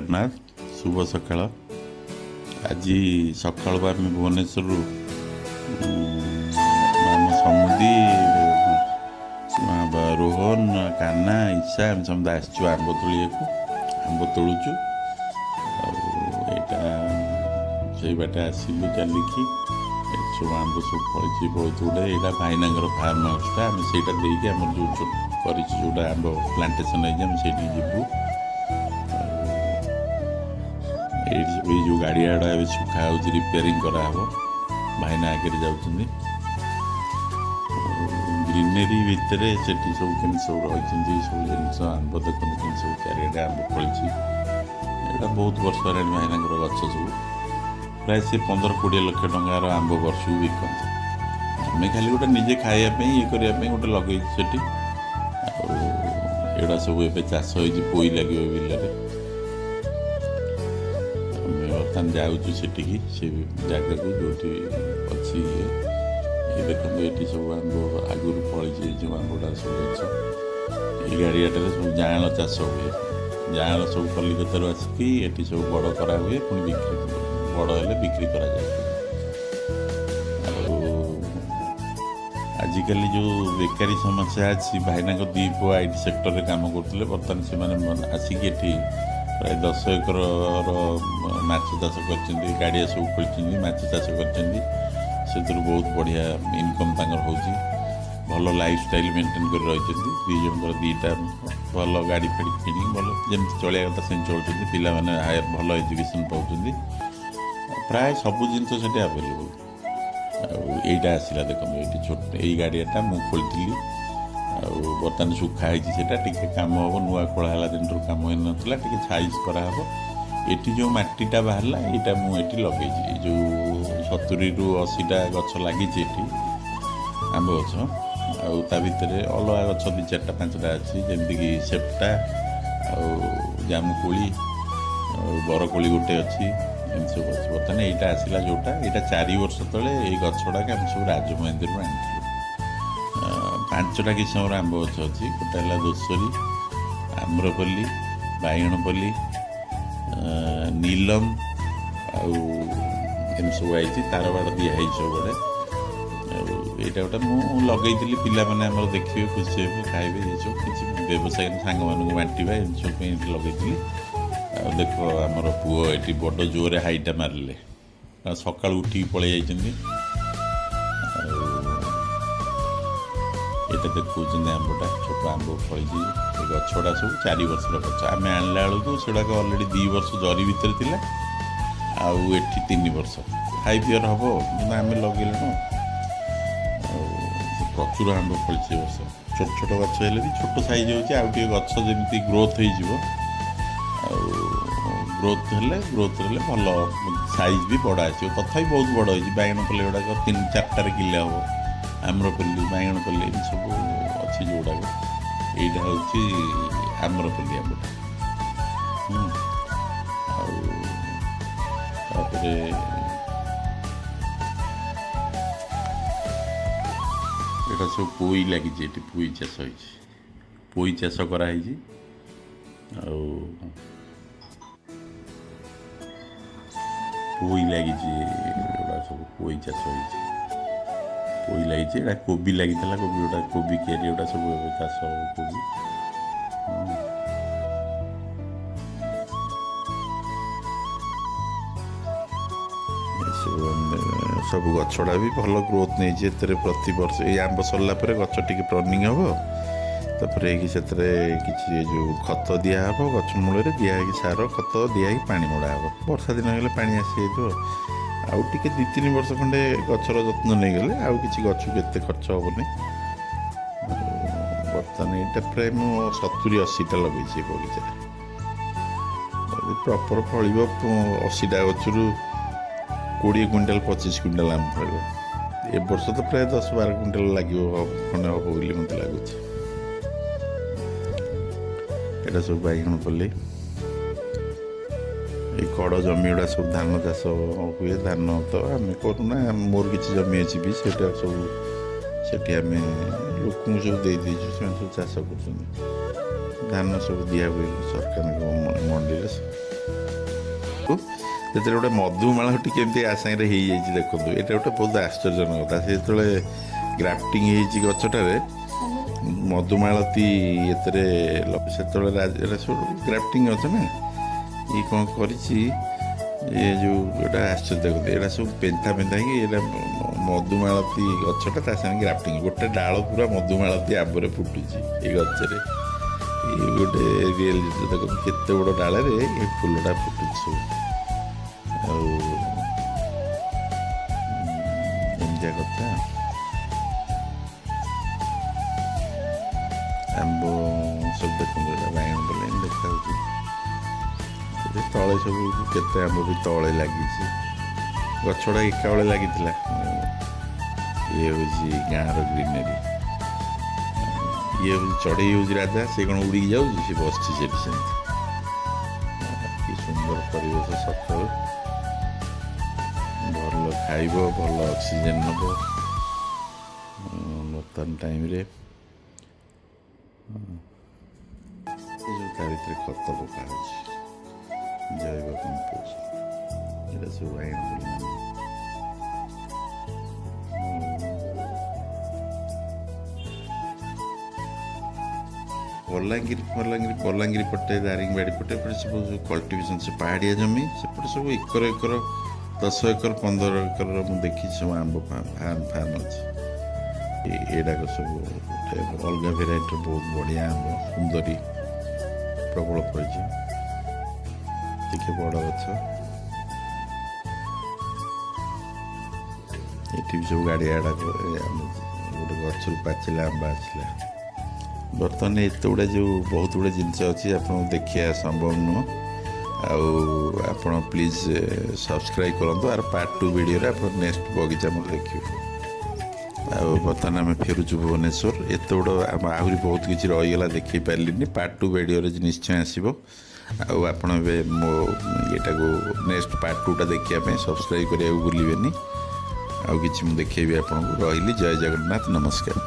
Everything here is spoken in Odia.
ଜଗନ୍ନାଥ। ଶୁଭ ସକାଳ। ଆଜି ସକାଳୁ ଆମେ ଭୁବନେଶ୍ୱରରୁ ଆମ ସମୁଦି, ରୋହନ, କାହ୍ନା, ଇଶା, ଆମେ ସମସ୍ତେ ଆସିଛୁ ଆମ୍ବ ତୋଳିବାକୁ। ଆମ୍ବ ତୋଳୁଛୁ ଆଉ ଏଇଟା ସେଇ ବାଟେ ଆସିଲୁ ଚାଲିକି। ଏଠି ସବୁ ଆମ୍ବ ସବୁ ଫଳିଛି ବହୁତ ଗୁଡ଼େ। ଏଇଟା ଭାଇନାଙ୍କର ଫାର୍ମ ହାଉସ୍ଟା। ଆମେ ସେଇଟା ଦେଇକି ଆମର ଯେଉଁ ଛୋଟ କରିଛୁ, ଯେଉଁଟା ଆମ୍ବ ପ୍ଲାଣ୍ଟେସନ୍ ହେଇଛି, ଆମେ ସେଇଠିକି ଯିବୁ। ଏଇଠି ଏଇ ଯେଉଁ ଗାଡ଼ିଆଟା ଏବେ ଶୁଖା ହେଉଛି, ରିପେୟାରିଂ କରାହେବ। ଭାଇନା ଆଗରେ ଯାଉଛନ୍ତି। ଗ୍ରିନେରୀ ଭିତରେ ସେଠି ସବୁ କେମିତି ସବୁ ରହିଛନ୍ତି ସବୁ ଜିନିଷ। ଆମ୍ବ ଦେଖନ୍ତୁ କେମିତି ସବୁ ଚାରିଆଡ଼େ ଆମ୍ବ ଫଳିଛି। ଏଇଟା ବହୁତ ବର୍ଷ ହେଲାଣି ଭାଇନାଙ୍କର ଗଛ ସବୁ। ପ୍ରାୟ ସେ 15-20 ଲକ୍ଷ ଟଙ୍କାର ଆମ୍ବ ବର୍ଷକୁ ବିକନ୍ତି। ଆମେ ଖାଲି ଗୋଟେ ନିଜେ ଖାଇବା ପାଇଁ, ଇଏ କରିବା ପାଇଁ ଗୋଟେ ଲଗେଇଛୁ ସେଠି। ଆଉ ଏଗୁଡ଼ା ସବୁ ଏବେ ଚାଷ ହେଇଛି, ପୋଇ ଲାଗିବ ବିଲରେ। ଆମେ ବର୍ତ୍ତମାନ ଯାଉଛୁ ସେଠିକି, ସେ ଜାଗାକୁ ଯେଉଁଠି ଅଛି ଇଏ। ଇଏ ଦେଖନ୍ତୁ, ଏଠି ସବୁ ଆମ୍ବ ଆଗରୁ ଫଳିଛି, ଏଇ ଯେଉଁ ଆମ୍ବଟା ସବୁ ଗଛ। ଏଇ ଗାଡ଼ିଆଟାରେ ସବୁ ଯାଆଁଳ ଚାଷ ହୁଏ। ଯାଆଁଳ ସବୁ କଲିକତାରୁ ଆସିକି ଏଠି ସବୁ ବଡ଼ କରାହୁଏ, ପୁଣି ବିକ୍ରି, ବଡ଼ ହେଲେ ବିକ୍ରି କରାଯାଏ। ଆଉ ଆଜିକାଲି ଯେଉଁ ବେକାରୀ ସମସ୍ୟା ଅଛି, ଭାଇନାଙ୍କ ଦୁଇ ପୁଅ IT ସେକ୍ଟରରେ କାମ କରୁଥିଲେ। ବର୍ତ୍ତମାନ ସେମାନେ ଆସିକି ଏଠି ପ୍ରାୟ 10 ଏକରର ମାଛ ଚାଷ କରିଛନ୍ତି। ଗାଡ଼ିଆ ସବୁ ଖୋଳିଛନ୍ତି, ମାଛ ଚାଷ କରିଛନ୍ତି। ସେଥିରୁ ବହୁତ ବଢ଼ିଆ ଇନକମ୍ ତାଙ୍କର ହେଉଛି। ଭଲ ଲାଇଫଷ୍ଟାଇଲ୍ ମେଣ୍ଟେନ୍ କରି ରହିଛନ୍ତି। ଦୁଇ ଜଣଙ୍କର ଦୁଇଟା ଭଲ ଗାଡ଼ି ଫାଡ଼ି କିଣିକି ଭଲ ଯେମିତି ଚଳିବା କଥା ସେମିତି ଚଳୁଛନ୍ତି। ପିଲାମାନେ ହାୟର ଭଲ ଏଜୁକେସନ୍ ପାଉଛନ୍ତି। ପ୍ରାୟ ସବୁ ଜିନିଷ ସେଠି ଆଭେଲେବୁଲ୍। ଆଉ ଏଇଟା ଆସିଲା ଦେଖନ୍ତୁ, ଏଇଠି ଛୋଟ ଏଇ ଗାଡ଼ିଆଟା ମୁଁ ଖୋଳିଥିଲି। ଆଉ ବର୍ତ୍ତମାନ ଶୁଖା ହେଇଛି, ସେଇଟା ଟିକେ କାମ ହେବ। ନୂଆ ଖୋଳା ହେଲା ଦିନରୁ କାମ ହେଇନଥିଲା, ଟିକେ ସାଇଜ୍ କରାହେବ। ଏଠି ଯେଉଁ ମାଟିଟା ବାହାରିଲା, ଏଇଟା ମୁଁ ଏଠି ଲଗେଇଛି। ଏଇ ଯେଉଁ 70ରୁ 80ଟା ଗଛ ଲାଗିଛି ଏଠି ଆମ୍ବ ଗଛ। ଆଉ ତା ଭିତରେ ଅଲଗା ଗଛ ଦୁଇ ଚାରିଟା ପାଞ୍ଚଟା ଅଛି, ଯେମିତିକି ସେପ୍ଟା ଆଉ ଜାମୁକୋଳି ଆଉ ବରକୋଳି ଗୋଟେ ଅଛି, ଏମିତି ସବୁ ଅଛି। ବର୍ତ୍ତମାନ ଏଇଟା ଆସିଲା ଯେଉଁଟା, ଏଇଟା 4 ବର୍ଷ ତଳେ ଏଇ ଗଛ ଗୁଡ଼ାକ ଆମେ ସବୁ ରାଜମହେନ୍ଦ୍ରରୁ ଆଣିଥିଲୁ। ପାଞ୍ଚଟା କିସମର ଆମ୍ବ ଗଛ ଅଛି। ଗୋଟେ ହେଲା ଦୋସରୀ, ଆମ୍ରପଲ୍ଲୀ, ବାଇଗଣପଲ୍ଲୀ, ନୀଲମ, ଆଉ ଏମିତି ସବୁ ଆଇଛି। ତାର ବାଡ଼ ଦିଆହେଇଛି ସବୁଆଡ଼େ। ଆଉ ଏଇଟା ଗୋଟେ ମୁଁ ଲଗେଇଥିଲି, ପିଲାମାନେ ଆମର ଦେଖିବେ, ଖୁସି ହେବେ, ଖାଇବେ, ଏସବୁ କିଛି ବ୍ୟବସାୟୀ ସାଙ୍ଗମାନଙ୍କୁ ବାଣ୍ଟିବା, ଏମିତି ସବୁ ପାଇଁ ଏଠି ଲଗେଇଥିଲି। ଆଉ ଦେଖ, ଆମର ପୁଅ ଏଠି ବଡ଼ ଜୋରରେ ହାଇଟା ମାରିଲେ। ଆଉ ସକାଳୁ ଉଠିକି ପଳେଇ ଯାଇଛନ୍ତି। ଆଉ ଏଇଟା ଦେଖାଉଛନ୍ତି ଆମ୍ବଟା, ଛୋଟ ଆମ୍ବ ଫଳିଛି। ଏ ଗଛଟା ସବୁ 4 ବର୍ଷର ଗଛ। ଆମେ ଆଣିଲା ବେଳକୁ ସେଗୁଡ଼ାକ ଅଲରେଡ଼ି 2 ବର୍ଷ ଜରି ଭିତରେ ଥିଲା, ଆଉ ଏଠି 3 ବର୍ଷ, 5 ଇୟର୍ ହେବ, କିନ୍ତୁ ଆମେ ଲଗେଇଲୁଣୁ। ଆଉ ପ୍ରଚୁର ଆମ୍ବ ଫଳିଛି ଏ ବର୍ଷ। ଛୋଟ ଛୋଟ ଗଛ ହେଲେ ବି ଛୋଟ ସାଇଜ୍ ହେଉଛି। ଆଉ ଟିକେ ଗଛ ଯେମିତି ଗ୍ରୋଥ୍ ହେଇଯିବ, ଆଉ ଗ୍ରୋଥ୍ ହେଲେ ଭଲ ସାଇଜ୍ ବି ବଡ଼ ଆସିବ। ତଥାପି ବହୁତ ବଡ଼ ହେଇଛି। ବାଇଗଣ ପଲ୍ଲି ଗୁଡ଼ାକ 3-4ଟାରେ କିଲୋ ହେବ। ଆମ୍ରପଲ୍ଲୀ, ବାଇଗଣପଲ୍ଲୀ, ଏମିତି ସବୁ ଅଛି ଯେଉଁଗୁଡ଼ାକ। ଏଇଟା ହେଉଛି ଆମ୍ରପଲ୍ଲୀ ଆମ୍ବଟା। ଆଉ ତାପରେ ଏଇଟା ସବୁ ପୋଇ ଲାଗିଛି। ଏଠି ପୋଇ ଚାଷ ହେଇଛି, ପୋଇ ଚାଷ କରାହେଇଛି। ଆଉ ପୋଇ ଲାଗିଛି, ଏଗୁଡ଼ା ସବୁ ପୋଇ ଚାଷ ହେଇଛି, ପୋଇ ଲାଗିଛି। ଏଇଟା କୋବି ଲାଗିଥିଲା, କୋବି ଗୁଡ଼ା, କୋବି କିଆରି ଗୁଡ଼ା ସବୁ ଏବେ ଚାଷ ହେବ କୋବି। ଏସବୁ ସବୁ ଗଛଟା ବି ଭଲ ଗ୍ରୋଥ୍ ନେଇଛି ଏଥିରେ। ପ୍ରତିବର୍ଷ ଏଇ ଆମ୍ବ ସରିଲା ପରେ ଗଛ ଟିକେ ପ୍ରନିଂ ହେବ। ତାପରେ ହେଇକି ସେଥିରେ କିଛି ଏ ଯେଉଁ ଖତ ଦିଆହେବ, ଗଛ ମୂଳରେ ଦିଆହେଇକି, ସାର ଖତ ଦିଆହେଇକି ପାଣି ମଡ଼ା ହେବ। ବର୍ଷା ଦିନ ହେଲେ ପାଣି ଆସିଯାଇଥିବ। ଆଉ ଟିକେ 2-3 ବର୍ଷ ଖଣ୍ଡେ ଗଛର ଯତ୍ନ ନେଇଗଲେ ଆଉ କିଛି ଗଛକୁ ଏତେ ଖର୍ଚ୍ଚ ହେବନି। ବର୍ତ୍ତମାନ ଏଇଟା ପ୍ରାୟ ମୁଁ 70-80ଟା ଲଗେଇଛି ଏ ବଗିଚାରେ। ଯଦି ପ୍ରପର୍ ଫଳିବ, 80ଟା ଗଛରୁ 20 କୁଇଣ୍ଟାଲ 25 କୁଇଣ୍ଟାଲ ଆମ୍ବ ଫଳିବ। ଏ ବର୍ଷ ତ ପ୍ରାୟ 10-12 କୁଇଣ୍ଟାଲ ଲାଗିବ ଖଣ୍ଡେ ହେବ ବୋଲି ମୋତେ ଲାଗୁଛି। ଏଇଟା ସବୁ ବାଇଗଣ ପଲ୍ଲୀ। ଏଇ କଡ଼ ଜମି ଗୁଡ଼ା ସବୁ ଧାନ ଚାଷ ହୁଏ। ଧାନ ତ ଆମେ କରୁନା, ମୋର କିଛି ଜମି ଅଛି ବି, ସେଇଟା ସବୁ ସେଠି ଆମେ ଲୋକଙ୍କୁ ସବୁ ଦେଇଦେଇଛୁ, ସେମାନେ ସବୁ ଚାଷ କରୁଛନ୍ତି। ଧାନ ସବୁ ଦିଆ ହୁଏ ସରକାରଙ୍କ ମଣ୍ଡିରେ। ଯେତେବେଳେ ଗୋଟେ ମଧୁମାଳଟି କେମିତି ଆ ସାଙ୍ଗରେ ହେଇଯାଇଛି ଦେଖନ୍ତୁ, ଏଇଟା ଗୋଟେ ବହୁତ ଆଶ୍ଚର୍ଯ୍ୟଜନକ କଥା। ସେ ଯେତେବେଳେ ଗ୍ରାଫ୍ଟିଂ ହେଇଛି ଗଛଟାରେ ମଧୁମାଳତୀ ଏଥିରେ, ସେତେବେଳେ ଏଟା ସବୁ ଗ୍ରାଫ୍ଟିଂ ଗଛ ନା, ଇଏ କ'ଣ କରିଛି ଏ ଯେଉଁ ଏଇଟା ଆଶ୍ଚର୍ଯ୍ୟ। ଦେଖନ୍ତୁ, ଏଇଟା ସବୁ ପେନ୍ଥା ପେନ୍ଥା ହେଇକି ଏଇଟା ମଧୁମାଳତୀ ଗଛଟା ତା ସାଙ୍ଗେ ଗ୍ରାଫ୍ଟିଂ। ଗୋଟେ ଡାଳ ପୁରା ମଧୁମାଳତୀ ଆମ୍ବରେ ଫୁଟୁଛି ଏ ଗଛରେ। ଇଏ ଗୋଟେ ରିଏଲ ଜିନିଷ। ଦେଖନ୍ତୁ, କେତେ ବଡ଼ ଡାଳରେ ଏ ଫୁଲଟା ଫୁଟୁଛି ସବୁ। ଆଉ ଏମିତିଆ କଥା। ଆମ୍ବ ସବୁ ଦେଖନ୍ତୁ, ଏଇଟା ବାଇଗଣ ପଲେଇ ଦେଖାଯାଉଛି। ତଳେ ସବୁ କେତେ ଆମ୍ବ ବି ତଳେ ଲାଗିଛି। ଗଛଟା ଏକାବେଳେ ଲାଗିଥିଲା। ଇଏ ହେଉଛି ଗାଁର ଗ୍ରିନେରୀ। ଇଏ ହେଉଛି ଚଢ଼େଇ, ହେଉଛି ରାଜା। ସେ କ'ଣ ଉଡ଼ିକି ଯାଉଛି? ସେ ବସିଛି ସେଠି ସେମିତି। କି ସୁନ୍ଦର ପରିବେଶ। ସକାଳୁ ଭଲ ଖାଇବ, ଭଲ ଅକ୍ସିଜେନ୍ ନେବ ବର୍ତ୍ତମାନ ଟାଇମ୍ରେ। ଏ ଯେଉଁ ତା ଭିତରେ ଖତ ପକା ହେଉଛି, ଜୈବ କମ୍ପୋଷ୍ଟ। ଏଇଟା ସବୁ ବାଇଗଣ ପଲେଇ। ବଲାଙ୍ଗୀର ପଟେ, ଦାରିଙ୍ଗବାଡ଼ି ପଟେ, ଏପଟେ ସବୁ କଲ୍ଟିଭେସନ୍, ସେ ପାହାଡ଼ିଆ ଜମି ସେପଟେ ସବୁ ଏକର ଏକର, 10 ଏକର, 15 ଏକରର ମୁଁ ଦେଖିଛି ସବୁ ଆମ୍ବ ଫାର୍ମ ଫାର୍ମ ଅଛି। ଏଇଟାକ ସବୁ ଗୋଟେ ଅଲଗା ଭେରାଇଟିର ବହୁତ ବଢ଼ିଆ ଆମ୍ବ, ସୁନ୍ଦରୀ, ପ୍ରବଳ ଫଳିଛି, ଟିକେ ବଡ଼ ଗଛ। ଏଠି ବି ସବୁ ଗାଡ଼ିଆ ଗୁଡ଼ାକ ଆମ ଗୋଟେ ଗଛରୁ ପାଚିଲା ଆମ୍ବ ଆସିଲା। ବର୍ତ୍ତମାନ ଏତେ ଗୁଡ଼େ ଯେଉଁ ବହୁତ ଗୁଡ଼େ ଜିନିଷ ଅଛି, ଆପଣଙ୍କୁ ଦେଖିବା ସମ୍ଭବ ନୁହଁ। ଆଉ ଆପଣ ପ୍ଲିଜ୍ ସବସ୍କ୍ରାଇବ୍ କରନ୍ତୁ। ଆର ପାର୍ଟ 2 ଭିଡ଼ିଓରେ ଆପଣ ନେକ୍ସଟ ବଗିଚା ମୋର ଦେଖିବେ। ଆଉ ବର୍ତ୍ତମାନ ଆମେ ଫେରୁଛୁ ଭୁବନେଶ୍ୱର। ଏତେ ବଡ଼ ଆମ ଆହୁରି ବହୁତ କିଛି ରହିଗଲା, ଦେଖେଇ ପାରିଲିନି। ପାର୍ଟ 2 ଭିଡ଼ିଓରେ ନିଶ୍ଚୟ ଆସିବ। ଆଉ ଆପଣ ଏବେ ମୋ ଇଏଟାକୁ ନେକ୍ସଟ ପାର୍ଟ 2ଟା ଦେଖିବା ପାଇଁ ସବସ୍କ୍ରାଇବ୍ କରିବାକୁ ଭୁଲିବେନି। ଆଉ କିଛି ମୁଁ ଦେଖେଇବି ଆପଣଙ୍କୁ। ରହିଲି, ଜୟ ଜଗନ୍ନାଥ, ନମସ୍କାର।